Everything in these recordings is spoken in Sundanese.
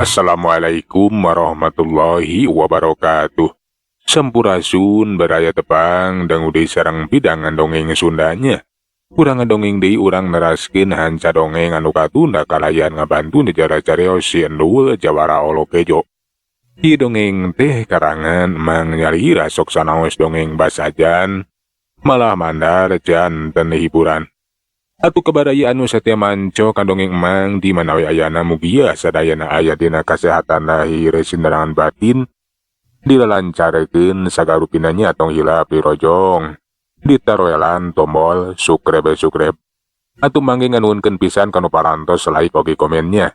Assalamualaikum warahmatullahi wabarakatuh. Sampurasun, baraya tepang dangu deui sareng pidangan dongeng Sundanya. Urang ngadongeng deui, urang neraskeun hanca dongeng anu katunda kalayan ngabantu nyejarah carios Si Endul Jawara Olokejo. Ieu dongeng teh karangan Mang Nyalira, sok sanaos dongeng basajan malah mandar janten hiburan. Atuh ka baraya anu satia manco ka dongeng Emang di mana we ayana, mugia sadayana aya dina kasehatan lahir sindarangan batin, dilalancarkeun sagarupina nya. Tong hilap dirojong, ditaroelan tombol subscribe subscribe. Atuh mangge nganuhunkeun pisan kanu parantos like oge komennya.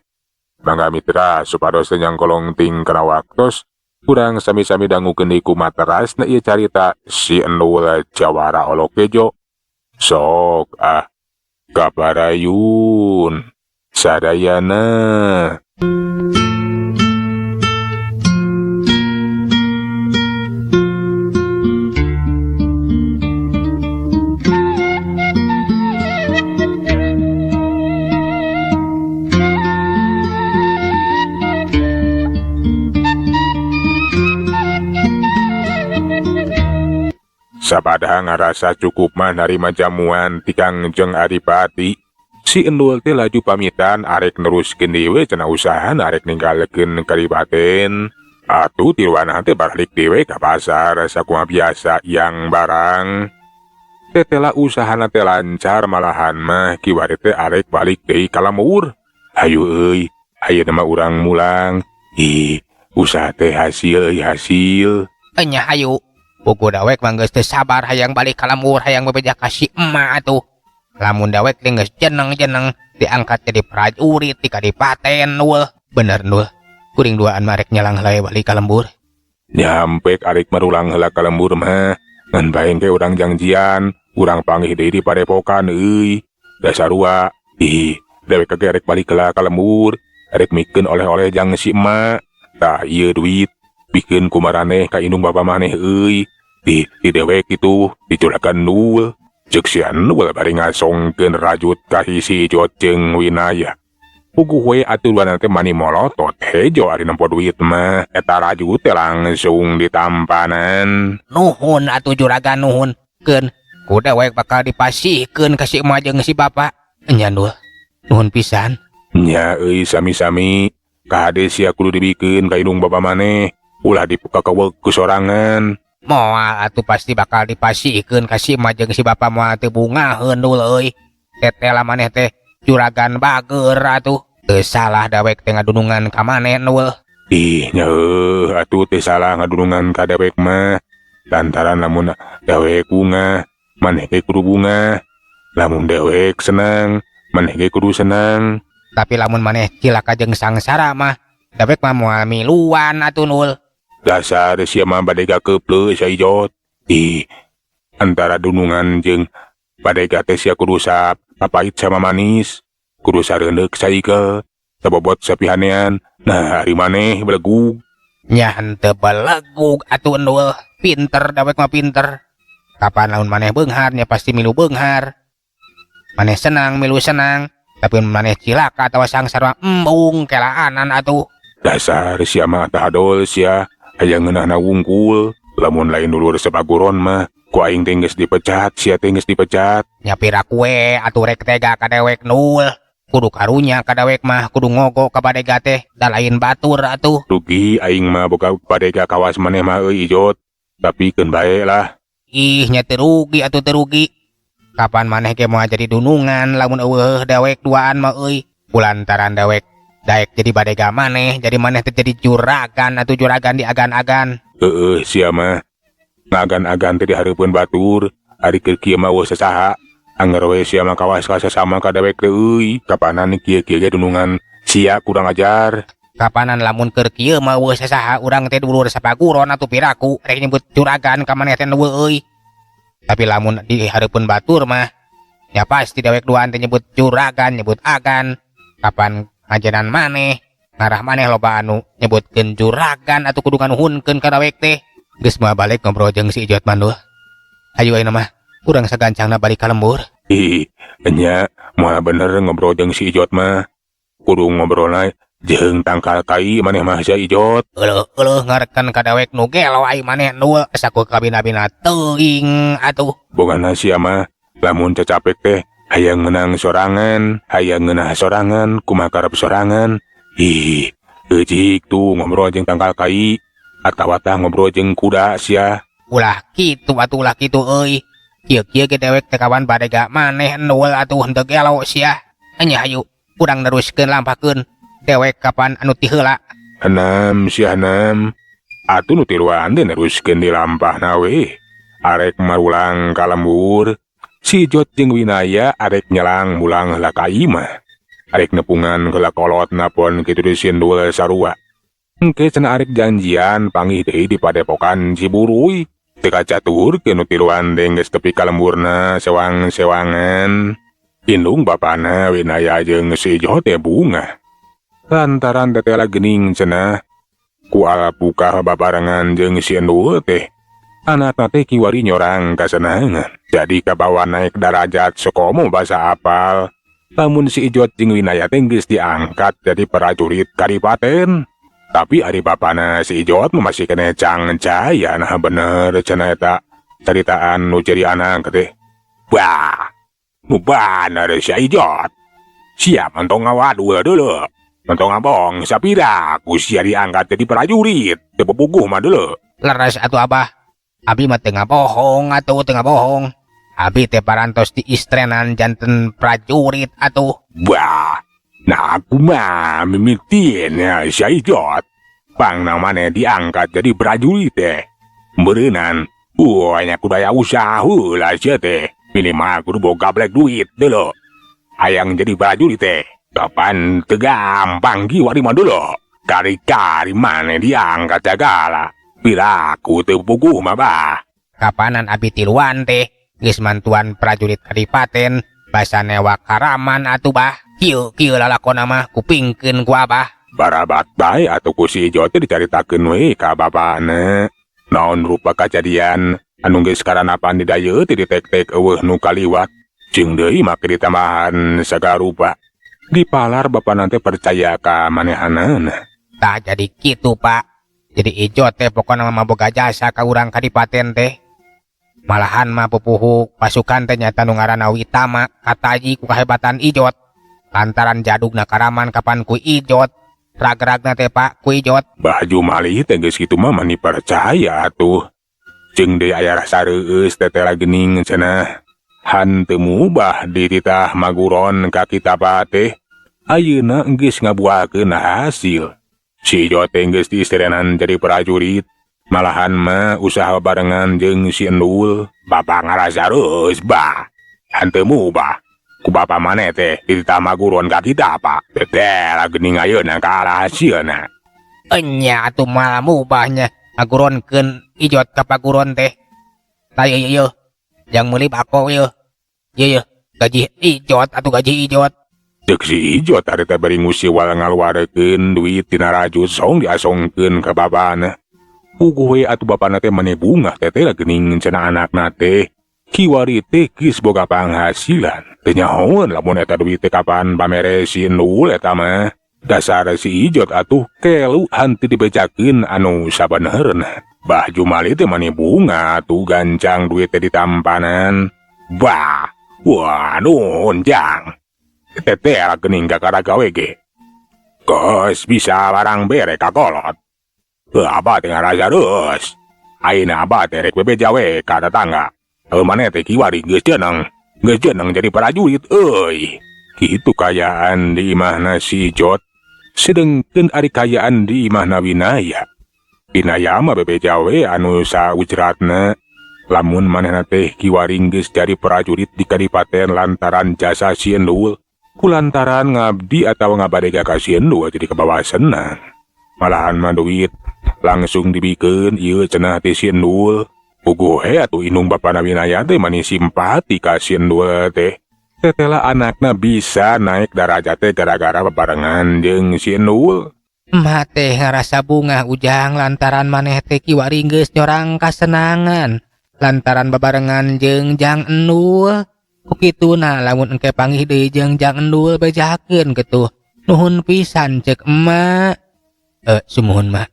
Mangga mitra, supados teu nyangkolong ting kana waktos, urang sami-sami dangukeun deui kumaha terasna ieu carita Si Endul Jawara Olokejo. Sok ah, kaparayun sadayana. Sabada ngarasa cukup mah narima jamuan ti Kangjeng Adipati, si Endul teh laju pamitan, arek neruskeun deui we cenah usahana, arek ninggalkeun kadipaten. Atuh tiluanana teh balik deui ka pasar sakumaha biasa yang barang. Tetela usahana teh lancar malahan mah, kiwari teh arek balik deui ka lembur. Hayu euy, ayeuna mah urang mulang. Ih, usaha teh hasil euy, hasil. Enya, hayu. Puguh dawek mah geus teu sabar hayang balik ka lembur, hayang bebeja ka si emak atuh. Lamun dawek teh geus jeneng-jeneng diangkat jadi prajurit di kadipaten, Nul. Bener, Nul. Kuring duaan mah rek nyalang heula balik ka lembur. Nyampe arek marulang heula ka lembur mah. Ngan bae engke urang janjian, urang panggih deui di padepokan euy. Da sarua. Ih, dewek ge arek balik heula ka lembur, arek mikeun oleh-oleh jang si emak. Tah, ieu duit, bikeun ku maraneh ka indung bapa maneh euy. Di dewek itu diculakan Nul. Ceuk si Nul bari ngasongkeun rajut ka si Ijot jeung Winaya. Puguh we atuh duana teh mani molotot hejo ari nempo duit mah. Eta rajut teh langsung ditampanan. Nuhun atuh, juragan, nuhun. Keun ku dewek bakal dipasihkeun ka si emak jeung si bapa. Enya, Nul. Nuhun pisan. Nya euy, sami-sami. Kade sia kudu dibikeun ka indung bapa maneh. Ulah dipukakewek ku sorangan. Moal atuh, pasti bakal dipasihkeun ka si emak jeung si bapa, moal teu bungaheun, Nul euy. Tetela maneh teh juragan bager atuh. Teu salah dawek teh ngadunungan ka maneh, Nul. Ih, nya heuh atuh, teu salah ngadunungan ka dewek mah. Lantaran lamun dewek bungah, maneh ge kudu bungah. Lamun dewek senang, maneh ge kudu senang. Tapi lamun maneh cilaka jeung sangsara mah, dewek mah moal miluan atuh, Nul. Dasar sia mah badega keupleu sia, Ijot. Ih, antara dunungan jeung badega teh sia kudu sapapait sama manis. Kudu sareundeuk saigel, sabobot sapihanean. Nah, ari maneh belegug. Nya henteu belegug atuh, Nul. Pinter dawek mah, pinter. Kapan lamun maneh beunghar nya pasti milu beunghar. Maneh senang, milu senang. Tapi maneh cilaka atawa sangsara, embung kelaanan atuh. Dasar sia mah tahadol sia, hayang ngeunahna wungkul. Lamun lain dulur sepaguron mah, ku aing teh geus dipecat, sia teh geus dipecat. Nya piraku we atuh rek tega ka dewek, Nul. Kudu karunya ka dewek mah, kudu ngogo ka badega teh, da lain batur atuh. Rugi aing mah boga badega kawas maneh mah euy, Ijot. Tapi keun bae lah. Ih, nya teu rugi atuh, teu rugi. Kapan maneh ge moal jadi dunungan lamun euweuh dewek duaan mah euy. Kulantaran dewek daek jadi badega maneh, jadi maneh teh jadi juragan atuh, juragan di agan-agan. Heeh, sia mah. Ngagan-agan teh dihareupeun batur, ari keur kieu mah euweuh sasaha. Anger we sia mah kawas ka sasama ka dewek teh euy. Kapanan kieu-kieu ge dunungan sia kurang ajar. Kapanan lamun keur kieu mah euweuh sasaha, urang teh dulur sapaguron atuh, piraku rek nyebut juragan ka maneh teh euweuh euy. Tapi lamun di hareupeun batur mah ya pasti dewek duaan teh nyebut juragan, nyebut agan. Kapan ngajenan maneh, ngarah maneh loba anu nyebutkeun juragan atuh, kudu nganuhunkeun ka dewek teh. Geus moal balik ngobrol jeung si Ijot mah, Nul. Hayu, ayeuna mah urang sagancangna balik ka lembur. Ih, nya moal bener ngobrol jeung si Ijot mah. Kudu ngobrolna Jeung tangkal kai maneh mah sia Ijot. Euleuh euleuh ngareken ka dewek nu gelo ai maneh Endul asa ku kabina-bina teuing atuh. Bogana sia mah lamun cacapek teh hayang menang sorangan, hayang ngeunah sorangan, kumaha karep sorangan. Ih, eucik tuh ngobrol jeung tangkal kai atawa tah ngobrol jeung kuda sia. Ulah kitu atuh, ulah kitu euy. Kieu-kieu ge dewek teh kawan badega maneh Endul atuh, henteu gelo sia. Nya hayu urang neruskeun lampahkeun dewek kapan anu ti heula. Enam sia enam. Atuh nu tiluan teh neruskeun di lampahna we. Arek marulang ka lembur. Si Ijot jeung Winaya arek nyelang mulang heula ka imah. Arek nepungan heula kolot napon kitu di sindul sarua. Engke cenah arek janjian panggih deui di padepokan Ciburuy. Teu kacaturkeun nu tiluan teh geus tepi ka lemburna sewang-sewangan. Indung bapana Winaya jeung si Ijot teh bungah. Lantaran tetela geuning cenah ku alpukah babarengan jeung si Endul teh. Anakna teh kiwari nyorang kasenangan. Jadi kabawa naik darajat sakomo basa apal. Lamun si Ijot jeung Winaya teh geus diangkat jadi prajurit kadipaten. Tapi ari bapana si Ijot mah masih keneh cangcaya, nah bener cenah eta caritaan nu jadi anak teh. Bah, nu bener si Ijot. Sia entong ngawadul dulu. Entong ngabong sapira ku sia diangkat jadi prajurit. Teu puguh mah dulu. Leres atuh Abah. Abi mah teu ngabohong atuh, teu ngabohong. Abi teh parantos diistrenan janten prajurit atuh. Bah, nah aku mah mimitin ya si Ijot. Pangna maneh diangkat jadi prajurit teh. Beureunan, wah nya kudu aya usaha heula sia teh. Minimal kudu boga gablek duit dulu. Hayang jadi prajurit teh. Kapan teu gampang kiwari mah dulu. Kari-kari maneh diangkat segala. Piraku teu puguh mah bah. Kapanan abi tiluan teh geus mantuan prajurit kadipaten basa newak karaman atuh bah. Kieu kieu lalakona mah kupingkeun ku Abah. Barabat bae atuh ku si Ijot teh dicaritakeun we ka bapana. Naon rupa kajadian anu geus karanapan di dieu teh ditek-tek eueuh nu kaliwat. Jeung deui make ditambahan sagala rupa. Dipalar bapana teh percaya ka manehanana. Tah jadi kitu Pak. Jadi Ijot teh pokona mah boga jasa ka urang kadipaten teh. Malahan mah pupuhu pasukan teh nyata nu ngaranna Witama kataji ku kahebatan Ijot. Lantaran jadugna karaman kapan ku Ijot. Rag-ragna teh Pak ku Ijot. Bah Jumali teh geus kitu mah mani percaya atuh. Jeung deui aya rasa reueus tetela geuning cenah. Han teu mubah dititah maguron ka kitapa teh. Ayeuna geus ngabuahkeun hasil. Si Ijot teh geus diistirenan jadi prajurit. Malahan mah usaha barengan jeung si Endul. Bapa ngarasa reueus bah. Han teu mubah. Ku bapa maneh teh dititah maguron ka kitapa. Tetela geuning ayeuna ka arah hasilna. Enya atuh malah mubahnya ngaguronkeun Ijot ka paguron teh. Tah ieu ieu jang meuli bako ieu. Ieu ieu gaji Ijot atuh gaji Ijot. Ceuk si Ijot ari teh bari ngusiwal ngaluarkeun duit tina rajut song diasongkeun ka bapana. Puguh we atuh bapana teh mani bungah tetela geuning cenah anakna teh. Kiwari teh geus boga panghasilan. Teu nyahoeun lamun eta duit teh kapan pamere si Endul eta mah. Dasar si Ijot atuh kelu henteu dibejakeun anu sabenerna. Bah Jumali teh mani bunga atuh gancang duit teh ditampanan. Bah, wah nuhun jang. Teteh geuning kakara gawe ge. Geus bisa barang bere ka kolot. Heuh abah teh ngarasa reus. Ayeuna abah teh rek bebeja we ka tetangga. Heuh maneh teh kiwari geus jeneng. Geus jeneng jadi prajurit euy. Kitu kayaan di imahna si Ijot. Sedengkeun ari kayaan di imahna Winaya. Winaya mah bebeja we anu saujratna. Lamun manehna teh kiwari geus jadi prajurit di kadipaten lantaran jasa si Endul. Kulantaran ngabdi atawa ngabadega ka si Endul jadi kabawa senang. Malahan mah duit langsung dibikeun ieu cenah ti si Endul. Puguh he atuh indung bapana Winaya teh mani simpati ka si Endul teh. Tetela anakna bisa naik darajat teh gara-gara bebarengan jeung si Endul. Emak teh ngarasa bungah Ujang lantaran maneh teh kiwari geus nyorang kasenangan. Lantaran babarengan jeung Jang Endul. Ku kituna lamun engke panggih deui jeung Jang Endul bejakeun kitu. Nuhun pisan cek emak. Sumuhun mak.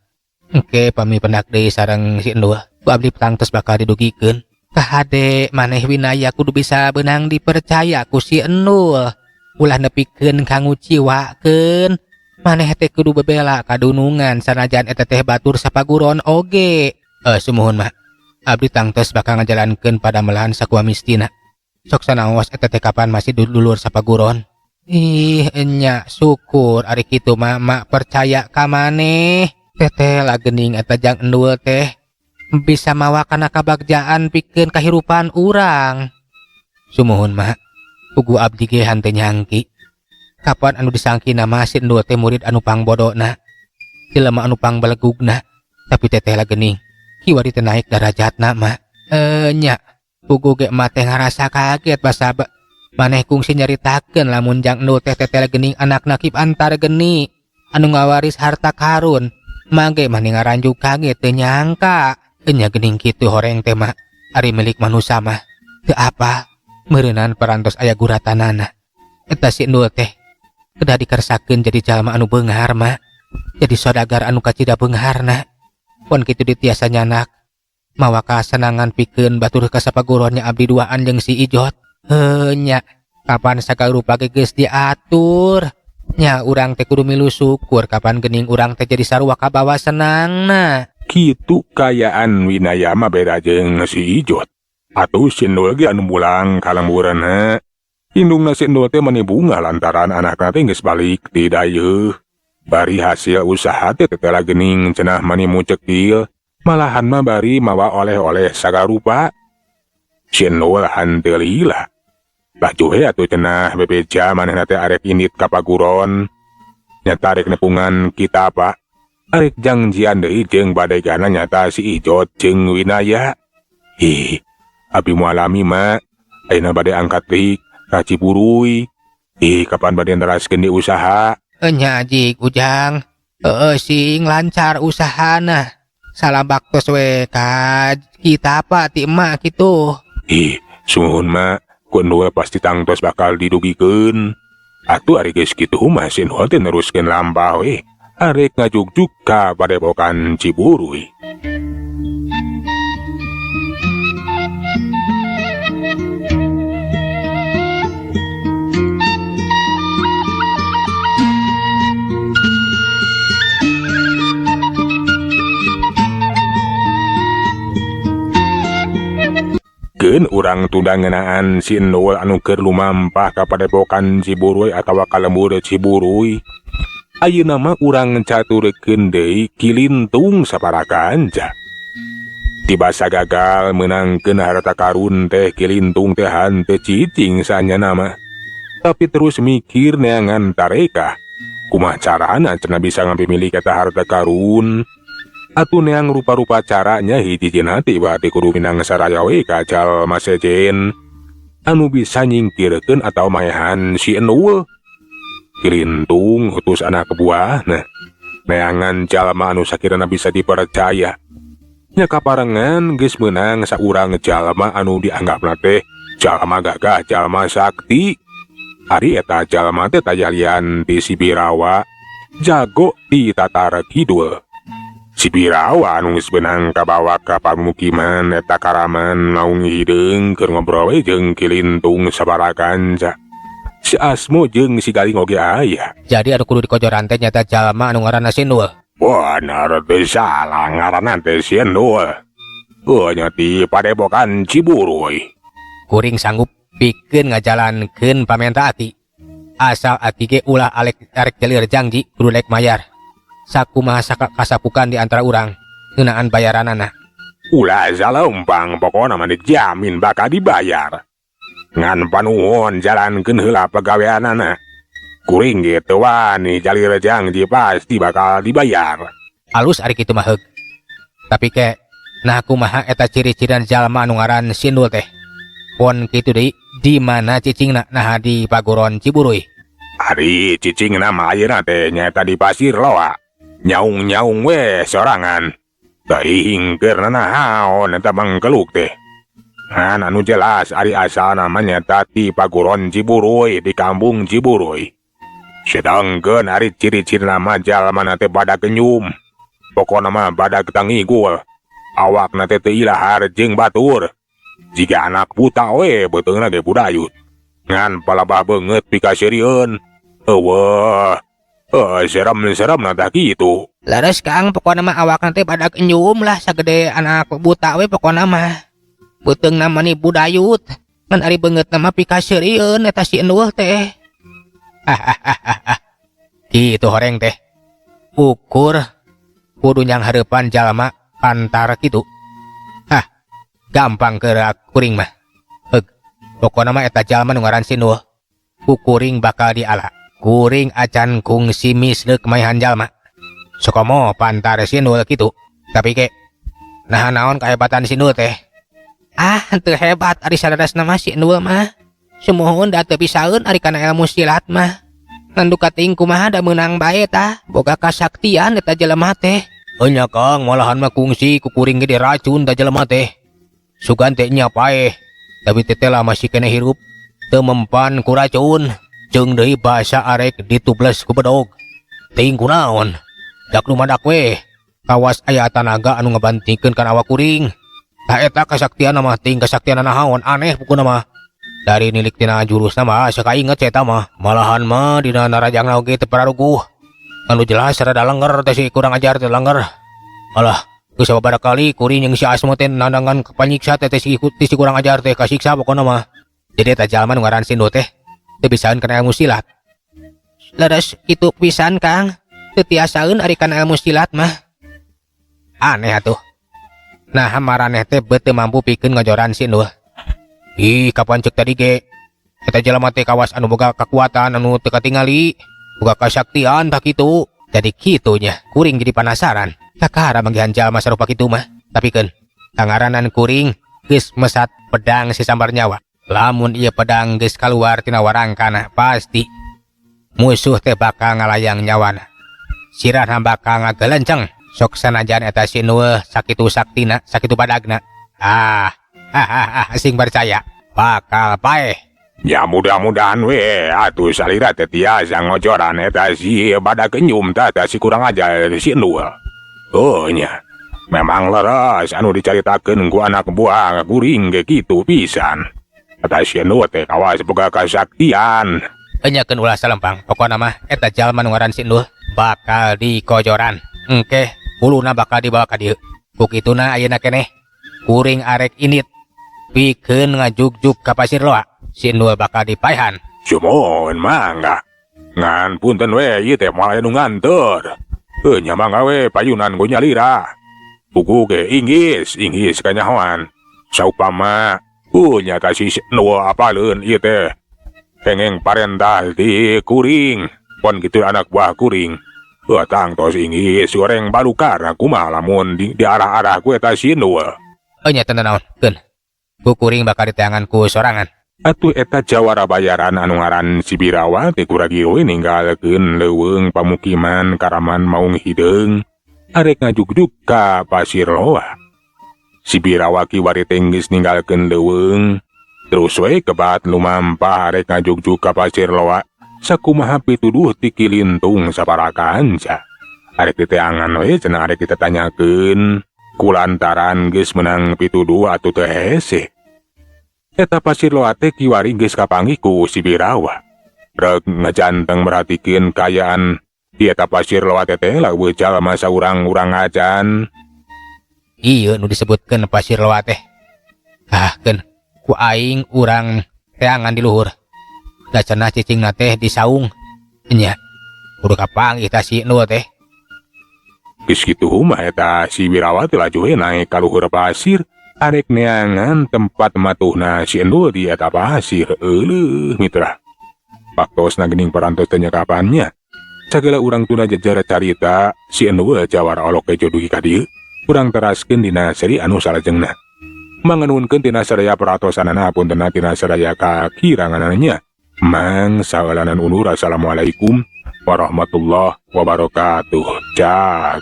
Engke pami pendak deui sareng si Endul, ku abdi tangtos bakal didugikeun. Kahade maneh Winaya kudu bisa beunang dipercaya ku si Endul. Ulah nepikeun ka nguciwakeun. Maneh teh kudu bebela kadunungan sanajan eta teh batur sapaguron oge. Sumuhun mak. Abdi tangtos bakal ngajalankeun padamelan sakumaha mistina. Sok sanaos eta teh kapan masih dulur sapaguron. Ih, enya syukur ari kitu mah mak percaya ka maneh. Teteh lah geuning eta jang Endul teh bisa mawa kana kabagjaan pikeun kahirupan urang. Sumuhun mak, pugu abdi ge hanteu nyangki. Kapan anu disangkina mah si Endul teh murid anu pangbodona, jelema anu pangbelegugna. Tapi teteh lah geuning, kiwari teh naik darajatna mak. Nya, pugu ge emak teh ngarasa kaget basa maneh kungsi nyaritakeun lamun jang Endul teh teteh lah geuning anakna Ki Antar Geni anu ngawaris harta karun. Mage mah ngaranjuk kaget teu nyangka. Enya geuning kitu horeng teh mak, ari milik manusa mah teu apa meureunan parantos aya guratanana. Eta si Endul teh kedah dikersakeun jadi jalma anu beunghar mak, jadi sodagar anu kacida beungharna. Pon kitu ditiasa nyanak mawa kasenangan pikeun batur kasapaguronnya abdi duaan jeung si Ijot. Heuh nya, kapan sagala rupa ge geus diatur. Nya urang teh kudu milu syukur kapan geuning urang teh jadi sarua kabawa senangna. Kitu kayaan Winaya mah beda jeung si Ijot. Atuh si Endul ge anu mulang ka lemburna. Indungna si Endul teh mani bunga lantaran anakna teh geus balik ti dayeuh. Bari hasil usaha teh teteh geuning cenah mani mucekil, malahan mah bari mawa oleh-oleh sagarupa. Si Endul hanteu lila. Laju we atuh cenah bebeja manehna teh arek indit ka paguron. Nyata arek nepungan kita apa? Arek jangjian deui jeung badegana nyata si Ijot jeung Winaya. Ih, abi moal lami mak. Ayeuna bade angkat deui ka Ciburuy. Ih, kapan bade neraskeun di usaha? Enya jik Ujang. Heeh, sing lancar usahana. Salam baktos we ka kita apa ti emak kitu. Ih, sumuhun mak. Ku Endul pasti tangtos bakal didugikeun. Atuh ari geus kitu mah si Endul teh neruskeun lampah we. Arek ngajugjug ka padepokan Ciburuy. Keun urang tunda ngeunaan si Endul anu keur lumampah ka padepokan Ciburuy atawa ka lembur Ciburuy. Ayeuna mah urang caturekeun deui Kilintung saparakanca. Tibasa gagal meunangkeun harta karun teh Kilintung teh hanteu cicing sanyana mah. Tapi terus mikir neangan tareka. Kumaha carana cenah bisa ngampimilik eta harta karun? Atuh neang rupa-rupa caranya hiji cenah teh berarti kudu minang saraya we ka jalma sejen anu bisa nyingkirkeun atau maehan si Endul. Kilintung utus anak buahna neangan jalma anu sakirana bisa dipercaya. Nya kaparengan geus meunang saurang jalma anu dianggapna teh jalma gagah, jalma sakti. Ari eta jalma teh tayalian ti si Birawa, jago di Tatar Kidul. Si Birawa anu geus beunang kabawa ka pamukiman eta karaman maung hideung keur ngobrol we jeung Kilintung sabarakanca. Si Asmo jeung si Galing oge aya. Jadi anu kudu dikojoran teh nyata jalma anu ngaranna si Endul. Bener teh salah ngaranna teh si Endul. Heuh nya ti padepokan Ciburuy. Kuring sanggup pikeun ngajalankeun pamenta aki. Asal aki ge ulah alek arek jelir jangji kudu rek mayar. Sakumaha kasapukan di antara urang ngeunaan bayaranana. Ulah salempang pokona mah dijamin bakal dibayar. Ngan panuhun jalankeun heula pagaweanana. Kuring ge teu wani jalir jangji pasti bakal dibayar. Alus ari kitu mah heug. Tapi ke nah kumaha eta ciri-cirian jalma anu ngaran si Endul teh? Pon kitu deui di mana cicingna naha di Paguron Ciburuy? Ari cicingna mah ayeuna teh nyaeta di Pasir Loa. Nyaung-nyaung we sorangan. Teuing keur nanaon eta mangkeluk teh. Ngan anu jelas ari asalna mah nyaeta ti Paguron Ciburuy di kampung Ciburuy. Sedangkeun ari ciri-cirina mah jalmana teh badag kenyum. Pokona mah badag tangigul. Awakna teh teu ilahar jeung batur. Jiga anak buta we beuteungna ge budayut. Ngan palabah beungeut pikaseurieun. Eueuh. Serem-serem tah kitu. Leres Kang, pokona mah awakna teh badag enyum lah sagede anak buta we pokona mah. Beuteungna mah ni budayut. Ngan ari beungeutna mah pikaseurieun eta si Endul teh. Kitu horeng teh. Ukur kudu nyanghareupan jalma pantar kitu. Hah, gampang keur kuring mah. Heug, pokona mah eta jalma nu ngaran si Endul. Ku kuring bakal diala. Kuring acan kungsi misleuk maehan jalma. Sokomo pantar si Endul kitu. Tapi ke nah naon kahebatan si Endul teh? Ah, teu hebat ari saleresna mah si Endul mah. Sumuhun da teu bisaeun ari kana ilmu silat mah. Ngan duka teuing kumaha da meunang bae tah. Boga kasaktian eta jelema teh. Enya Kang, malahan mah kungsi ku kuring ge diracun tah jelema teh. Sugan teh nya paeh. Tapi teteh lah masih kena hirup. Teu mempan ku racun. Jeung deui basa arek ditubles ku bedog. Teuing kunaon? Dak lumadak we. Kawas aya tanaga anu ngabantikeun kana awak kuring. Tah eta kasaktian mah teuing kasaktian naon aneh pokona mah. Dari nilik tina jurusna mah asa kainget eta mah. Malahan mah dina narajangna oge teu pararuguh. Anu jelas rada lenger teh si kurang ajar teh lenger. Alah, geus sababaraha kali kuring jeung si Asmo teh nandangan panyiksa teh si si kurang ajar teh kasiksa pokona mah. Jadi eta jalma nu ngaran Sindu teh teu bisaeun kana ilmu silat. Leres kitu pisan Kang, teu tiasaeun ari kana ilmu silat mah. Aneh atuh. Nah maraneh teh beut teu mampu pikeun ngajoran Sindu. Ih, kapan cek tadi ge? Eta jelema teh kawas anu boga kekuatan anu teu katingali, boga kasaktian tah kitu. Jadi kitu nya, kuring jadi penasaran. Kakara manggihan jalma sarupa kitu mah. Tapi keun, kangaranan kuring geus mesat pedang si sambar nyawa. Lamun ieu pedang geus kaluar tina warangkana pasti musuh teh bakal ngalayang nyawana. Sirahna bakal ngagelenceng. Sok sanajan eta si Nuh sakitu saktina, sakitu badagna. Ah, hahaha, sing percaya bakal paeh. Ya mudah-mudahan we atuh salira teh tiasa ngocoran eta si badag kenyum tah si kurang ajar si Endul. Oh nya, memang leres anu dicaritakeun ku anak buah kuring ge kitu pisan. Eta si Endul teh kawas boga kasaktian. Enyakeun ulah salempang, pokona mah eta jalma nu ngaran si Endul bakal dikojoran. Engke huluna bakal dibawa ka dieu. Ku kituna ayeuna keneh kuring arek init pikeun ngajugjug ka Pasir Loa. Si Endul bakal dipaehan. Sumuhun mangga. Ngan punten we ieu teh moal aya nu nganteur. Heuh nya mangga we payunan ku nyalira. Buku ge inggis, inggis kanyahoan. Saupama nya ta si Endul apaleun ieu teh. Kengeng parentah di kuring. Pon kitu anak buah kuring. Heuh tangtos inggis goreng balukar kumaha lamun di arah-arah ku eta si Endul. Nya teu naon, keun. Ku kuring bakal diteangan ku sorangan. Atuh eta jawara bayaran anu ngaran si Birawa teh kuragi we ninggalkeun leuweung pamukiman Karaman Maung Hideung arek ngajugjug ka Pasir Loa. Si Birawa kiwari teh geus ninggalkeun leuweung terus we kebat lumampah arek ngajugjug ka Pasir Loa sakumaha pituduh ti Kilintung sapara kanca. Arek diteangan we cenah arek ditatanyakeun kulantaran geus meunang pituduh atuh teu hese. Eta Pasir Loa teh kiwari geus kapanggih ku si Birawa. Rek ngajanteng merhatikeun kaayaan di eta Pasir Loa teh leuweuh jalma saurang-urang acan. Ieu nu disebutkeun Pasir Loa teh. Ah, keun ku aing urang teangan di luhur. Da cenah cicingna teh di saung. Nya, kudu kapanggih tah si Endul teh. Geus kitu mah eta si Birawa teh laju we naek ka luhur pasir. Arek neangan tempat matuhna si Endul di eta pasir. Euleuh mitra. Waktosna geuning parantos teh nyakapannya. Sagala urang tuna jejer carita si Endul jawara olok kejo dugi ka dieu. Urang teraskeun dina seri anu salajengna. Manganuhunkeun tina sadaya peratosanana puntenna tina sadaya kakiranganana. Mang saeulanan undur. Assalamualaikum warahmatullahi wabarakatuh. Cak.